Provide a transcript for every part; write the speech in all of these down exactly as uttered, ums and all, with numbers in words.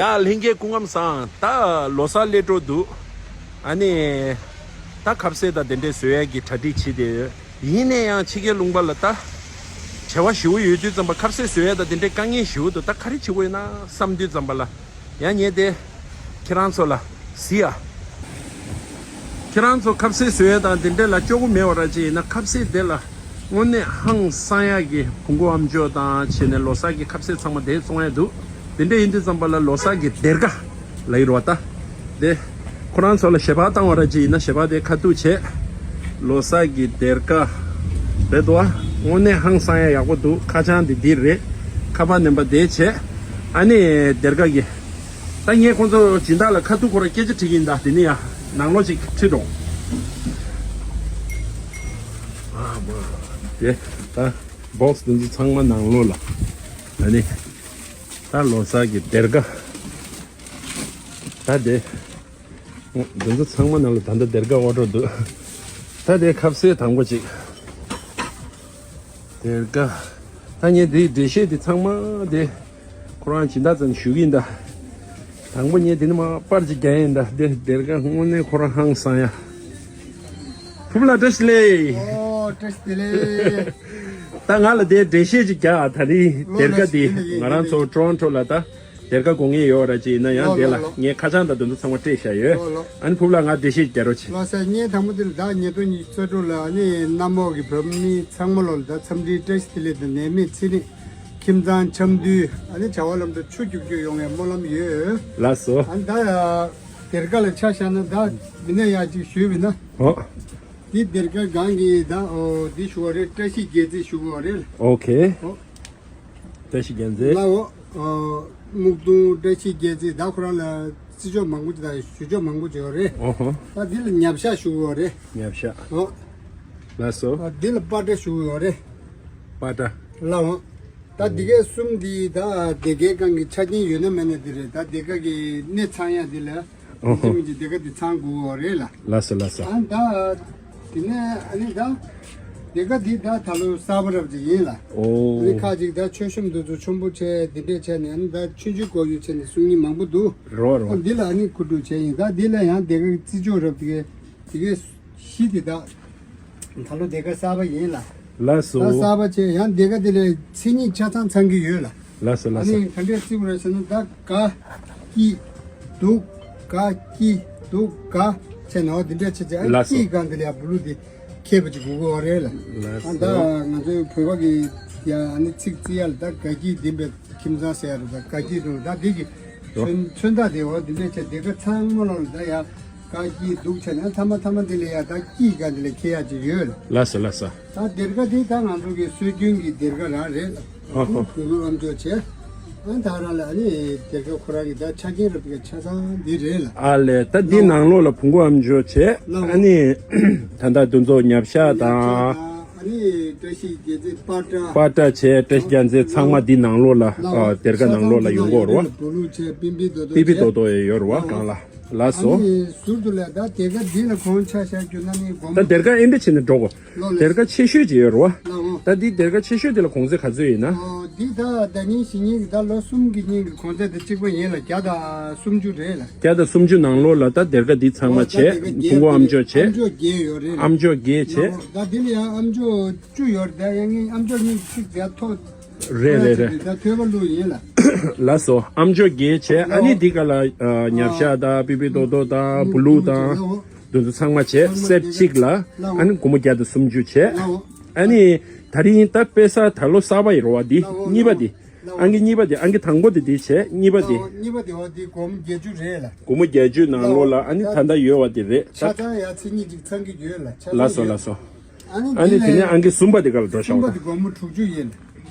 ཡ་ལྷན་རྒྱས་སྐུ་ཁམས་བཟང་། ད་ལོ་གསར་སླེབས་འགྲོ་འདུག་ཨ་ནི་ད་ཁ་ཟས་དང་དེ་འདྲས་བཟོ་ཡས་ཀྱི་གྲ་སྒྲིག་བྱེད་དེ་ཡོད། ཡིན་ན་ཡང་ཕྱི་རྒྱལ་ལུང་པ་ལ་ད་བྱ་བ་ཞེ་པོ་ཡོད་དུས་ཙམ་པ་ཁ་ཟས་བཟོ་ཡས་དང་དེ་འདྲས་དཀའ་ངལ་ཞེ་པོ་འདུག་ད་ག་རེ་བྱེད་དགོས་ཡོད་ན་བསམ་དུས་ཙམ་པ་ལ། ཡང་ངས་དེ་ཁྱེད་རང་ཚོ་ལ་གཟིགས་ཨ། ཁྱེད་རང་ཚོ་ཁ་ཟས་བཟོ་ཡས་དང་དེ་འདྲས་ལ་སྐྱོ་པོ་མེད་པ་ར་ཅིག་ཡིན་ན། ཁ་ཟས་དེ་ལ་དངོས་གནས་ཧང་སང་ཡག་གི་བོང་གུ་ཨ་མཆོག་དང་བྱས་ནས་ལོ་གསར་གྱི་ཁ་ཟས་ཚང་མ་དེ་བཙོང་ཡག་འདུག་དེ་འདྲས་ཡིན་དུས་ཙམ་པ་ལ་ལོ་གསར་གྱི་སྡེར་ཁ་ལ་ཡིར་བ་ད་དེ་ཁོ་རང་ཚོ་ལ་ཞལ་པར་བཏང་བ་ར་ཅིག་ཡིན་ན་ཞལ་པར་དེ་ཁ་ཐུག་བྱས། ལོ་གསར་གྱི་སྡེར་ཁ་རེད་དོ། དངོས་གནས་ཧང་སང་ཡག་ཡག་པོ་འདུག་ཁ་བྱང་དེ་འདི་རེད། ཁ་པར་ནམ་པ་དེ་བྱས། ཨ་ནི་སྡེར་ཁ་གི་ད་ངས་ཁོང་ཚོ་སྦྱིན་བདག་ལ་ཁ་ཐུག་ཁོ་ར་སྐད་ཆ་དྲིས་ཀྱི་ཡིན། ད་དེ་ནི་ཡ་ནང་ལོགས་ཅིག་ཁྲིད་འགྲོ། ཨ་མ། དེ་ད་བོག་སི་དེ་ཚོ་ཚང་མ་ནང་ལོགས་ལ། ཨ་ནི་ད་ལོ་གསར་གྱི་སྡེར་ཁ་ད་དེ་འདི་ཚོ་ཚང་མ་ནང་ལ་ད་ལྟ་སྡེར་ཁ་འོར་འགྲོ་འདུག་ད་དེ་ཁ་ཟས་དང་པོ་ཅིག་སྡེར་ཁ། ད་ངས་དེའི་འགྲེལ་བཤད་དེ་ཚང་མ་དེ་ཁོ་རང་སྦྱིན་བདག་ཚོ་ནས་ཞུ་གི་ཡིན་ད། དང་པོ་ངས་དེ་ནི་མ་པར་ཅིག་རྒྱག་ཡིན་ད། དེ་སྡེར་ཁ་དངོས་གནས་ཁོ་རང་ཧང་སང་ཡ། ཕུབ་ལ་བཀྲ་ཤིས་བདེ་ལེགས། ཨོ་བཀྲ་ཤིས་བདེ་ལེགས། ད་ང་ལ་དེ་འགྲེལ་བཤད་ཅིག་རྒྱག་ཨ། ད་རིང་སྡེར་ཁ་དེ་ང་རང་ཚོ་ཊོ་རོན་ཊོ་ལ་ད་སྡེར་ཁ་དགོས་ངེས་ཡོད་ར་ཅིག་ཡིན་ན་ཡང་། ལོ་དེ་ལ་ལོ་ལོ། ངས་ཁ་བྱང་དང་དེ་ཚོ་ཚང་མ་སྤྲད་བཞག་ཡོད། ལོ་ལོ། ཨ་ནི་ཕུབ་ལ་ང་འགྲེལ་བཤད་རྒྱག་རོགས་བྱེད། ལོ་གསར་ཉིན་དང་པོ་དེ་ལ་ད་ཉིས་སྟོང་ཉི་ཤུ་རྩ་དྲུག་ལ་ཨ་ནི་གནམ་འོག་གི་བོད་མི་ཚང་མ་ལོ་ལ་ད་འཚམས་འདྲིའི་བཀྲ་ཤིས་བདེ་ལེགས་དང་ནད་མེད་ཚེ་རིང་། ཁྱིམ་ཚང་འཆམ་མཐུན། ཨ་ནི་བྱ་བ་ལམ་འགྲོ་ཆུ་རྒྱུག་རྒྱུག་ཡོང་བའི་སྨོན་ལམ་ཡོད། ལགས་སོ། ཨ་ནི་ད་ཡ་སྡེར་ཁ་ལ་ཆ་བཞག་ན་ད་མི་སྣ་ཡག་ཅིག་ཞུས་པ་ཡིན་ན། ཨོ། འདི་སྡེར་ཁ་སྒང་གི་ད་ཨོ་འདི་ཞུ་བ་རེད། བཀྲ་ཤིས་རྒྱལ་མཚན་ཞུ་དགོས་རེད། ཨོ་ཁེ། ཨོ། བཀྲ་ཤིས་རྒྱལ་མཚན། ལའོ། ཨོ། སྨུག་སྟོང་བཀྲ་ཤིས་རྒྱལ་མཚན། ད་ཁོ་རང་ལ་བརྩི་འཇོག་མང་པོ་དང་ཞུ་ཕྱོགས་མང་པོ་ཡོད་རེད། ཨོ་ཧོ། ད་འདི་ལ་ཉབ་ཤ་ཞུ་དགོས་རེད། ཉབ་ཤ། ཨོ། ལགས་སོ། ཨ་འདི་ལ་པ་ཏྲ་ཞུ་དགོས་རེད། པ་ཏྲ། ལའོ། ད་འདི་གའི་གསུམ་འདི་ད་སྡེར་ཁའི་སྒང་གི་ཆ་རྐྱེན་ཡོད་ན་མེད་ན་འདི་རེད། ད་སྡེར་ཁ་གི་གནས་ཚང་ཡ་འདི་ལ། ཨོ་ཧོ། འདི་མི་གི་སྡེར་ཁ་འདི་ཚང་དགོས་རེད་ལ། ལགས་སོ་ལགས་སོ། ཨ་ད་དེ་ནས་ཨ་ནི་ད་སྡེར་ཁ་འདི་ད་ད་ལོ་གསར་པ་རབ་ཅིག་ཡིན་ལ། ཨོ། ཨ་ནི་ཁ་ཅིག་ད་མཆོད་གཤོམ་འདི་ཚོ་ཆེན་པོ་བྱས་འདི་འདྲས་བྱས་ནས། ཨ་ནི་ད་ཆུང་ཆུང་སྐོར་ཡོད་བྱས་ནས་གསུང་མཁན་མང་པོ་འདུག་རོ་རོ། ཨ་འདི་ལ་ཨ་ནི་གོ་སྒྲིག་བྱས་ཡིན། ད་འདི་ལ་ཡང་སྡེར་ཁ་གི་བརྩི་འཇོག་རབ་དེ་གའི་དེ་གའི་གཞི་དེ་ད། ད་ལོ་སྡེར་ཁ་གསར་པ་ཡིན་ལ། ལགས་སོ། ད་གསར་པ་བྱས་ཡང་སྡེར་ཁ་དེ་ལ་མཚན་ཉིད་ཆ་ཚང་ཚང་གི་ཡོད་ལ། ལགས་སོ་ལགས་སོ། ཨ་ནི་ག་འདྲས་བརྩི་དགོས་རེད་ཟེར་ན་ད་ག་སྐྱི་དུག་ག་སྐྱི་དུག་ག་བྱས་ནས་འོ་དེ་འདྲས་བྱས་བྱས། ཨ་ལགས་སོ། སྐྱིའི་སྒང་དེ་ལ་ཡ་བུ་ལུ་དེ་ཁེབས་པ་ཅིག་དགོས་ཀྱི་ཡོད་རེད་ལ། ལགས་སོ། ཨ་ད་ང་ཚོའི་བོད་པ་གི་ཡ་ཨ་ནི་ཚིག་བརྩི་ཡ་ལ་ད་ག་སྐྱིད་ལྡན་པའི་ཁྱིམ་ཚང་ཟེར་ཡ་རེད། ད་ག་སྐྱིད་དུ་ད་འདི་གི་རོ། མཚོན་མཚོན་རྟགས་དེ་འོ་དེ་འདྲས་བྱས་སྡེར་ཁ་ཚང་མ་ལོག་ལ་ད་ཡ་ག་སྐྱིད་སྡུག་བྱས་ན་མཐའ་མ་མཐའ་མ་དེ་ལ་ཡ་ད་སྐྱིད་ག་འདི་ལ་ཁེ་ཡ་ཅིག་ཡོད་ལ། ལགས་སོ་ལགས་སོ། ད་སྡེར་ཁ་དེ་ད་ང་ཚོ་གི་སྲོལ་རྒྱུན་གྱི་སྡེར་ཁ་རང་རེད་ལ། ཨ་ཧོ། བོད་ལུགས་ཨམ་ཅོག་བྱས། ཨ་ད་རང་ལ་ཨ་ནི་སྡེར་ཁ་ཁོ་རང་གི་ད་ཆ་རྐྱེན་རབ་ཀྱི་ཆ་ཚང་འདི་རེད་ལ། ཨ་ལས་ད་འདི་ནང་ལོགས་ལ་བོང་གུ་ཨམ་ཅོག་བྱས། ལའོ། ཨ་ནི་ད་ལྟ་དུ་ཚོ་ཉབ་ཤ་དང་། ཨ་ནི་བཀྲ་ཤིས་རྒྱལ་མཚན་པ་ཏྲ། པ་ཏྲ་བྱས། བཀྲ་ཤིས་རྒྱལ་མཚན་ཚང་མ་འདི་ནང་ལོགས་ལ། ལའོ། ཨ་སྡེར་ཁ་ནང་ལོགས་ལ་ཡོང་གི་ཡོད་རེད་བ། བུ་ལུག་བྱས། པི་པི་ཏོ་ཏོ་པི་པི་བྱས། ཏོ་ཏོ་ཡོད་རེད་བ། ལའོ། སྒང་ལ། ལགས་སོ། ཨ་ནི་ཟུར་དུ་ལ་ད་སྡེར་ཁ་འདི་ལ་གོང་ཆ་བཞག་རྒྱུ་ན་ནི་སྒོར་མོ། ད་སྡེར་ཁ་ཨེ་འདྲ་བྱས་ནས་འགྲོ་གོ། ལོ་ལོ། སྡེར་ཁ་ཆེ་ཤོས་ཅིག་ཡོད་རེད་བ། ལའོ། ད་འདི་སྡེར་ཁ་ཆེ་ཤོས་དེ་ལ་གོང་ཚད་ག་ཚོད་ཡིན་ན། ཨོ་འདི་ད་ཟླ་ཉིན་གཞེས་ཉིན་གྱི་ད་ལོ་གསུམ་གྱི་སྙིང་གི་གོང་ཚད་དེ་གཅིག་པ་ཡིན་ལ། བརྒྱ་དང་སུམ་ཅུ་རེད་ལ། བརྒྱ་དང་སུམ་ཅུ་ནང་ལོགས་ལ་ད་སྡེར་ཁ་འདི་ཚང་མ་ཨོ་ད་བྱས། སྡེར་ཁ་བོང་གུ་ཨམ་ཅོག་བྱས། ཨམ་ཅོག་བརྒྱད་ཡོད་རེད་ལ། ཨམ་ཅོག་བརྒྱད་བྱས། ལའོ། ད་འདི་ལ་ཡང་ཨམ་ཅོག་བཅུ་ཡོད་རེད། ད་ཡང་ངས་ཨམ་ཅོག་གཉིས་གཅིག་བརྒྱ་ཐོག་རེད་རེད་རེད། ད་ཐོས་པ་ལུགས་ཡིན་ལ། ལགས་སོ། ཨམ་ཅོག་བརྒྱད་བྱས། ཨ་ནི་འདི་ག་ལ་ཨ་ཉབ་ཤ་དང་པི་པི་ཏོ་ཏོ་དང་བུ་ལུག་དང་འདི་ཚོ་ཚང་མ་བྱས། སེཊ་གཅིག་ལ་ཨ་ནི་སྒོར་མོ་བརྒྱ་དང་སུམ་ཅུ་བྱས། ཨ་ནི་ད་རིང་ད་དཔེ་ས་ད་ལོ་གསར་པ་ཡི་རོ་བ་འདི་གཉིས་པ་འདི། ཨང་ཀི་གཉིས་པ་འདི། ཨང་ཀི་དང་པོ་འདི་འདི་བྱས། གཉིས་པ་འདི། གཉིས་པ་འདི་བ་འདི་སྒོར་མོ་བརྒྱད་ཅུ་རེད་ལ། སྒོར་མོ་བརྒྱད་ཅུ་ནང་ལོགས་ལ་ཨ་ནི་ད་ལྟ་ཡོད་བ་འདི་རེད། ཆ་ཚང་ཡ་མཚན་ཉིད་ཅིག་ཚང་གི་ཡོད་ལ། ཆ་ཚང་ལགས་སོ་ཡོད། ལགས་སོ། ཨ་ནི་ཨ་ནི་དེ་ནས་ཨང་ཀི་གསུམ་པ་དེ་ག་ལ་འགྲོ་ཤག་གསུམ་པ་དེ་སྒོར་མོ་དྲུག་ཅུ་ཡིན།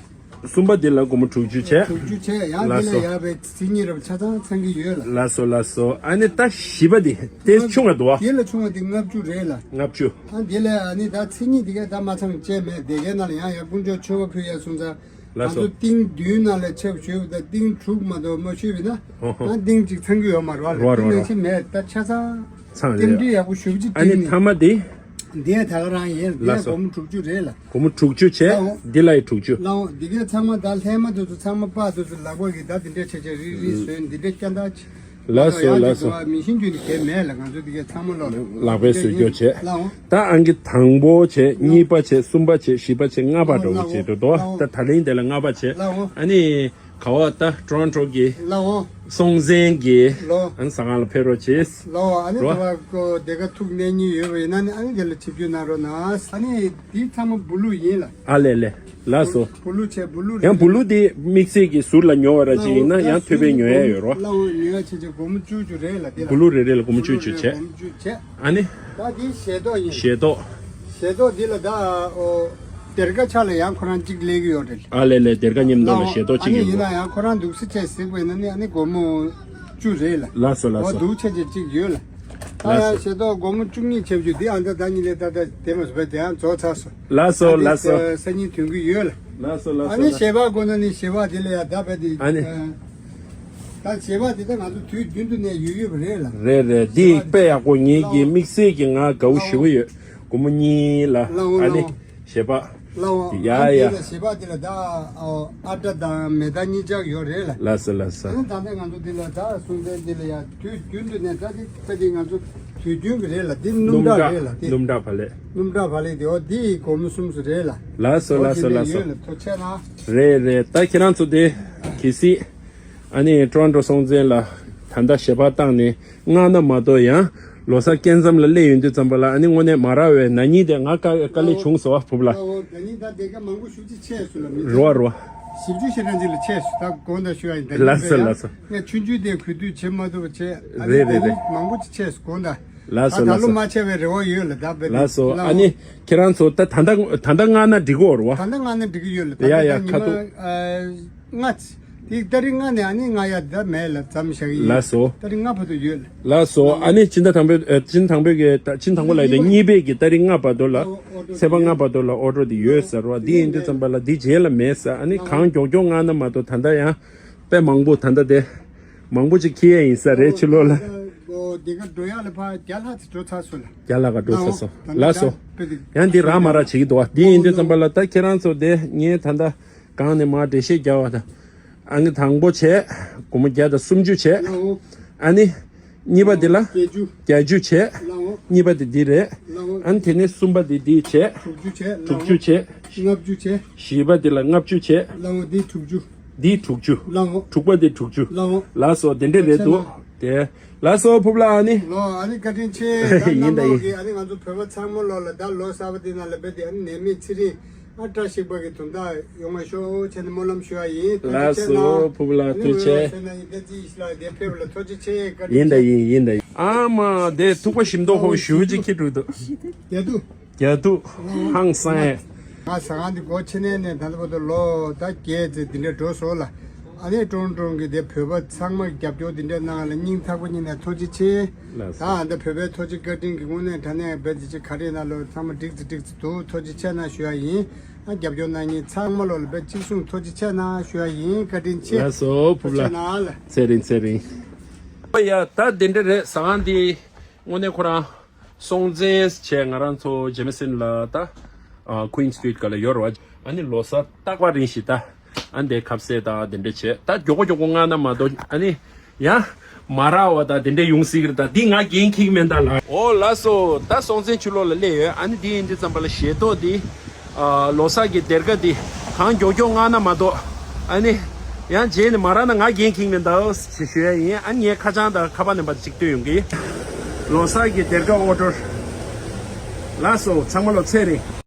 གསུམ་པ་དེ་ལ་སྒོར་མོ་དྲུག་ཅུ་བྱས། དྲུག་ཅུ་བྱས། ཡང་དེ་ལགས་ལ་སོ། ཡག་པའི་མཚན་ཉིད་རབ་ཆ་ཚང་ཚང་གི་ཡོད་ལ། ལགས་སོ་ལགས་སོ། ཨ་ནི་ད་བཞི་པ་དེ་དེ་ཆུང་བ་འདུག་བ། དེ་ལ་ཆུང་བ་དེ་ལྔ་བཅུ་རེད་ལ། ལྔ་བཅུ། ཨ་དེ་ལ་ཨ་ནི་ད་མཚན་ཉིད་དེ་ག་ད་མ་ཚང་བཅས་མེད། དེ་གའི་ནང་ལ་ཡང་ཡང་དཀོན་མཆོག་མཆོད་པ་ཕུལ་ཡ་སོང་ཙང་། ལགས་ང་སོ། ཚོ་ཏིང་བདུན་ནང་ལ་ཆབ་ཞུས་པ་དང་ཏིང་དྲུག་མ་གཏོགས་མ་ཞུས་པ་ན། ཧོ་ཧོ། ཨ་ཏིང་གཅིག་ཚང་གི་ཡོད་མ་རེད་བ། རེད་བ་རེད་བ། ཏིང་ནང་ཆེ་མེད། ད་ཆ་ཚང་། ཚང་རེད། རྟེན་འབྲེལ་ཡག་པོ་ཞུ་གཅིག་ཨ་ནི་ཐ་མ་དེ། འདི་ད་ག་རང་ཡིན། འདི་ལགས་སོ། སྒོར་མོ་དྲུག་ཅུ་རེད་ལ། སྒོར་མོ་དྲུག་ཅུ་བྱས། ལགས་འོང་། འདི་ལ་ཡི་དྲུག་ཅུ། ལགས་འོང་། འདི་གའི་ཚང་མ་ད་ལྷན་མ་དུ་ཚོ་ཚང་མ་པ་དུ་ཚོ་ལག་པ་གི་ད་འདི་འདྲ་བྱས་བྱས་རིལ་རིལ་བཟོས་འདི་འདྲ་སྐྱ་འདར་ཆེ། ལགས་སོ། ལགས་སོ། མི་ཤིན་རྒྱུ་ནི་གལ་མེད་ལ། ང་ཚོ་འདི་གའི་ཚང་མ་ལོ་ལག་པས་བཟོས་རྒྱུ་བྱས། ལགས་འོང་། ད་ཨང་ཀི་དང་པོ་བྱས། གཉིས་པ་བྱས། གསུམ་པ་བྱས། བཞི་པ་བྱས། ལྔ་པ་འདྲ་བོ་བྱས་འགྲོ་འདུག་ད་ད་ལན་དེ་ལ་ལྔ་པ་བྱས། ལགས་འོང་། ཨ་ནི། ག་བ་ད་ཊོ་རོན་ཊོ་གི་ལའོ། སྲོང་བཙན་གྱི་ལའོ། ཨ་ནི་ཟ་ཁང་ལ་ཕེབས་རོགས་བྱེད། ལའོ། ཨ་ནི་རོ། དེ་བ་ཀོ་དེ་ག་ཐུག་གནས་ཉིན་ཡོད་པ་ཡིན་ན་ནི་ཨ་ནི་དེ་ལ་ཆིབས་བསྒྱུར་གནང་རོགས་གནང་། ཨ་ནི་དེ་ཚང་མ་བུ་ལུག་ཡིན་ལ། ཨ་ལེ་ལེ། ལགས་སོ། བུ་ལུག་བྱས་བུ་ལུག་ཡང་བུ་ལུག་དེ་དམིགས་བསལ་གྱི་ཟུར་ལ་ཉོ་བ་ར་ཅིག་ཡིན་ན་ཡང་ཐོད་པའི་ཉོ་ཡ་ཡོད་རོ། ལའོ། ཉོ་ཡ་ཆེ་ཆེ་སྒོར་མོ་བཅུ་བཅུ་རེད་ལ་དེ་ལ། བུ་ལུག་རེ་རེ་ལ་སྒོར་མོ་བཅུ་བཅུ་བྱས། སྒོར་མོ་བཅུ་བྱས། ཨ་ནི། ད་འདི་ཞལ་ཏོག་ཡིན། ཞལ་ཏོག་ཞལ་ཏོག་འདི་ལ་ད་ཨོ། སྡེར་ཁ་ཆ་ལ་ཡང་ཁོ་རང་གཅིག་ལེན་གྱི་ཡོད་རེད། ཨ་ལེ་ལེ། སྡེར་ཁ་མཉམ་དུ་ལ་ཞལ་ཏོག་གཅིག་ཨ་ནི་ཡོད་ཡིན་ན་ཡང་ཁོ་རང་འདུག་སེ་བྱས་གཟིགས་པ་ཡིན་ན་ནི་ཨ་ནི་སྒོར་མོ་བཅུ་རེད་ལ། ལགས་སོ་ལགས་ཨོ་སོ། འདུག་ཆ་ཆེ་གཅིག་ཡོད་ལ། ད་ལགས་ཡང་སོ། ཞལ་ཏོག་སྒོར་མོ་བཅུ་གཉིས་ཆེ་བཅུ་འདི་ཨ་ད་ད་ཉིན་ལས་ད་ད་དེ་མ་སུ་བས་དེ་ཡང་རྫོགས་ཚར་སོང་། ལགས་སོ་ད་ལགས་སོ། འདི་སང་ཉིན་ཐོན་གྱི་ཡོད་ལ། ལགས་སོ་ལགས་ཨ་སོ་ནི་ལགས། ཞལ་པར་དགོས་ན་ནི་ཞལ་པར་དེ་ལ་ཡང་ད་བས་དེ་ཨ་ནི། ད་བྱེད་པ་དེ་ད་ང་ཚོ་དུས་རྒྱུན་དུ་ནས་ཡོད་ཡོད་པ་རེད་ལ། རེད་རེད། འདི་དཔེ་ཡག་པོ་ངེད་ཀྱི་དམིགས་བསལ་གྱི་ང་དགའ་བོ་ཞེ་པོ་ཡོད། སྒོར་མོ་གཉིས་ལ་ལའོ་ཨ་ནི་ལའོ་ཞེ་པ། ལའོ་ཡ་ཨ་ཡ། དེ་ལ་བྱེད་པ་དེ་ལ་ད་ཨ་སྐྲ་དང་མེ་མདའ་གཉིས་ཆག་ཡོད་རེད་ལ། ལགས་སོ་ལགས་སོ། ཨ་ནི་ད་ལྟ་ང་ཚོ་འདི་ལ་ད་སྲོང་བཙན་འདི་ལ་ཡ་དུས་རྒྱུན་དུ་ནས་ད་དེ་ད་དེ་ང་ཚོ་དུས་རྒྱུན་གྱི་རེད་ལ། འདི་སྣུམ་སྣུམ་ཁྲག་སྣུམ་རེད་ལ་དེ། སྣུམ་ཁྲག་བག་ལེབ། སྣུམ་ཁྲག་བག་ལེབ་དེ་འོ་འདི་སྒོར་མོ་གསུམ་སུ་རེད་ལ། ལགས་སོ་ལགས་སོ་ལགས་སོ། ཡོད་ལ་ཐོ་ཆད་ན། རེད་རེད། ད་ཁྱེད་རང་ཚོ་དེ་གལ་སྲིད། ཨ་ནི་ཊོ་རོན་ཊོ་སྲོང་བཙན་ལ་ད་ལྟ་ཞལ་པར་བཏང་ནས་མངགས་ན་མ་གཏོགས་ཡང་ལོ་གསར་སྐྱེལ་མཚམས་ལ་སླེབས་ཡོང་དུས་ཙམ་པ་ལ་ཨ་ནི་དངོས་གནས་མ་རག་པའི་ན་ནིང་དེ་ང་དཀའ་དཀའ་ལས་བྱུང་སོང་བ་ཕུབ་ལ། ཨོ་ན་ནིང་ད་དེ་ག་མང་པོ་ཞུ་ཅི་ཆེ་སུ་ལ་མི་རོ་རོ། བཞི་བཅུ་ཞེ་གྲངས་ཅིག་ལ་ཆེ་སུ་ད་དགོང་དག་ཞུ་ཡ་ཡིན། ད་ལགས་སོ་ལགས་སོ། ངས་ཆུང་ཆུང་དེ་གུས་འདུད་བྱེད་མ་ཐུབ་པ་བྱས་ཨ་ནི་རེད་རེད་ད་རེད། མང་པོ་ཅིག་ཆེ་སུ་དགོང་དག་ལགས་སོ་ད་ད་ལོ་ལགས་སོ། མ་ཆེ་བའི་རེ་བ་ཡོད་ལ་ད་བེ་ལགས་སོ། ཨ་ནི་ཁྱེད་རང་ཚོ་ད་ད་ལྟ་ད་ལྟ་མངགས་ན་འགྲིག་གོ་རོ་བ། ད་ལྟ་མངགས་ན་འགྲིག་གི་ཡོད་ལ་ད་ཡ་ཡ་ད་ཉི་ཁ་མ་ཐུག་ལྔ། དེ་ཏ་རིག་ལྔ་ནས་ཨ་ནི་ལྔ་ཡ་ད་མེད་ལ་མཚམས་བཞག་གི་ཡིན། ལགས་སོ། ཏ་རིག་ལྔ་བར་དུ་ཡོད་ལ། ལགས་སོ། ཨ་ནི་སྤྱི་ཟླ་དང་པོའི་ཨ་སྤྱི་ཟླ་དང་པོའི་གི་ད་སྤྱི་ཟླ་དང་པོ་ལ་ཡོད་དེ་གཉིས་པའི་གི་ཏ་རིག་ལྔ་བར་དུ་ལ་ཨོ་ཨོ་ཏོ་ཚེས་པ་ལྔ་བར་དུ་ལ་ཨོ་ཏོ་དེ་ཡོད་ཟེར་བ་འདི་ཡིན་དུས་ཙམ་པ་ལ་འདི་རྗེས་ལ་མེད་ཟེར། ཨ་ནི་གང་མགྱོགས་མགྱོགས་མངགས་ན་མ་གཏོགས་ད་ལྟ་ཡང་དཔེ་མང་པོ་ད་ལྟ་དེ་མང་པོ་ཅིག་འཁྱེར་ཡ་ཡིན་ས་རེད་ཕྱི་ལོགས་ལ། ཨོ་དེ་ག་འགྲོ་ཡ་ལ་ཕ་རྒྱ་ལྷག་ཙམ་འགྲོ་ཚར་སོང་ལ། རྒྱ་ལྷག་ག་འགྲོ་ཚར་སོང་། ལགས་སོ། ཡང་འདི་རག་མ་རག་བྱེད་ཀྱི་འདུག་བ། འདི་ཡིན་དུས་ཙམ་པ་ལ་ད་ཁྱེད་རང་ཚོ་དེ་ངས་ད་ལྟ། གང་ནས་མར་འགྲེལ་བཤད་རྒྱག་པ་དང་། ཨང་ཀི་དང་པོ་བྱས། སྒོར་མོ་བརྒྱ་དང་སུམ་ཅུ་བྱས། ལའོ། ཨ་ནི། གཉིས་པ་འདི་ལ། བརྒྱད་ཅུ། བརྒྱད་ཅུ་བྱས། ལའོ། གཉིས་པ་འདི་འདི་རེད། ལའོ། ཨ་ནི་དེ་ནས་གསུམ་པ་འདི་འདི་བྱས། དྲུག་ཅུ་བྱས། དྲུག་ཅུ་བྱས། ལྔ་བཅུ་བྱས། བཞི་པ་འདི་ལ་ལྔ་བཅུ་བྱས། ལའོ་འདི་དྲུག་ཅུ། འདི་དྲུག་ཅུ། ལའོ། དྲུག་པ་འདི་དྲུག་ཅུ། ལའོ། ལགས་སོ་དེ་འདྲས་རེད་འདུག་དེ། ལགས་སོ་ཕུབ་ལ་ཨ་ནི། ལོ་ཨ་ནི་བཀའ་དྲིན་ཆེ། ད་ཡིན་ད་རྣམ་པ་ཡིན། གི་ཨ་ནི་ང་ཚོ་བོད་པ་ཚང་མ་ལོ་ལ་ད་ལོ་གསར་པ་འདི་ནང་ལ་བེད་དེ་ཨ་ནི་ནད་མེད་ཚེ་རིང་ཨ་བཀྲ་ཤིས་པ་གི་དོན་དག་ཡོང་བ་ཤོག་བྱས་ནས་སྨོན་ལམ་ཞུ་བ་ཡིན། ཐུགས་རྗེ་ཆེ་གནང་། ལགས་སོ་ཕུབ་ལ་ཐུགས་རྗེ་ཆེ། ཨ་ནི་ང་ཚོ་ནང་ཡིན་ད་ཅི་ཞིག་ལ་དེ་ཕེབས་ལ་ཐུགས་རྗེ་ཆེ་བཀའ་དྲིན་ཆེ། ཡིན་ད་ཡིན་ཡིན་ད་ཡིན། ཨ་མ་དེ་ཐུག་པ་ཞིམ་མདོག་ཧོ་ཞུ་ཅིག་ཁྱི་དྲུག་འདུག་རྒྱ་དུ། རྒྱ་དུ། ཧང་སང་ཨེ། ང་ཟ་ཁང་འདི་སྒོ་ཕྱེ་ནས་ནས་ད་ལྟ་བར་དུ་ལོ་ད་བརྒྱད་ཙམ་འདི་འདྲ་འགྲོ་སོང་ལ། ཨ་ནི་ཀྲོང་ཀྲོང་གི་དེ་བོད་པ་ཚང་མ་རྒྱབ་སྐྱོར་འདི་འདྲ་གནང་ལ་སྙིང་ཐག་པ་ཉིད་ནས་ཐུགས་རྗེ་ཆེ། ལགས་ད་སོ། ཨ་ད་བོད་པའི་ཐུགས་རྗེ་བཀའ་དྲིན་གྱི་དངོས་གནས་དྲང་གནས་བེད་ཅིག་ག་རེ་ན་ལོ་ཚང་མ་འགྲིག་ཙི་འགྲིག་ཙི་འདུག་ཐུགས་རྗེ་ཆེ་གནང་ཞུ་ཡ་ཡིན། ཨ་རྒྱབ་སྐྱོར་གནང་མཁན་ཚང་མ་ལོ་ལ་བེད་གཅིག་གསུང་ཐུགས་རྗེ་ཆེ་གནང་ཞུ་ཡ་ཡིན། བཀའ་དྲིན་ཆེ། ལགས་སོ་ཕུབ་ལ། ཐུགས་རྗེ་ཆེ་གནང་ལ། ཚེ་རིང་ཚེ་རིང་། ཨོ་ཡ་ད་དེ་འདྲ་རེད། ཟ་ཁང་འདི་དངོས་གནས་ཁོ་རང་། སྲོང་བཙན་བྱས་ང་རང་ཚོ་ཇེ་མི་སན་ལ་ད་ཨ་Queen Street་ག་ལ་ཡོད་རེད་བ། ཨ་ནི་ལོ་གསར་རྟག་པར་རིང་ཞིག་ད་ཨ་འདའི་ཁ་ཟས་ད་དེ་འདྲ་བྱས་ད་མགྱོགས་པོ་མགྱོགས་པོ་མངགས་ན་མ་གཏོགས་ཨ་ནི་ཡང་མ་རག་བ་ད་དེ་འདྲ་ཡོང་སྲིད་ཀྱི་རེད། ད་འདི་ང་འགན་འཁྱེར་གྱི་མིན་ད་ལ། ཨོ་ལགས་སོ། ད་སྲོང་བཙན་ཕྱི་ལོགས་ལ་སླེབས་ཡོད། ཨ་ནི་འདི་ཡིན་དུས་ཙམ་པ་ལ་ཞལ་ཏོག་འདི། ཨ་ལོ་གསར་གྱི་སྡེར་ཁ་འདི་གང་མགྱོགས་མགྱོགས་མངགས་ན་མ་གཏོགས་ཨ་ནི་ཡང་རྗེས་ནས་མ་རག་ན་ང་འགན་འཁྱེར་མིན་འདུག་ཞེས་ཞུ་ཡ་ཡིན། ཨ་ནི་ངའི་ཁ་བྱང་དང་ཁ་པར་ནམ་བར་གཅིག་སྟོན་ཡོང་གི། ལོ་གསར་གྱི་སྡེར་ཁ་ཨོ་ཌར། ལགས་སོ་ཚང་མ་ལོ་ཚེ་རིང་།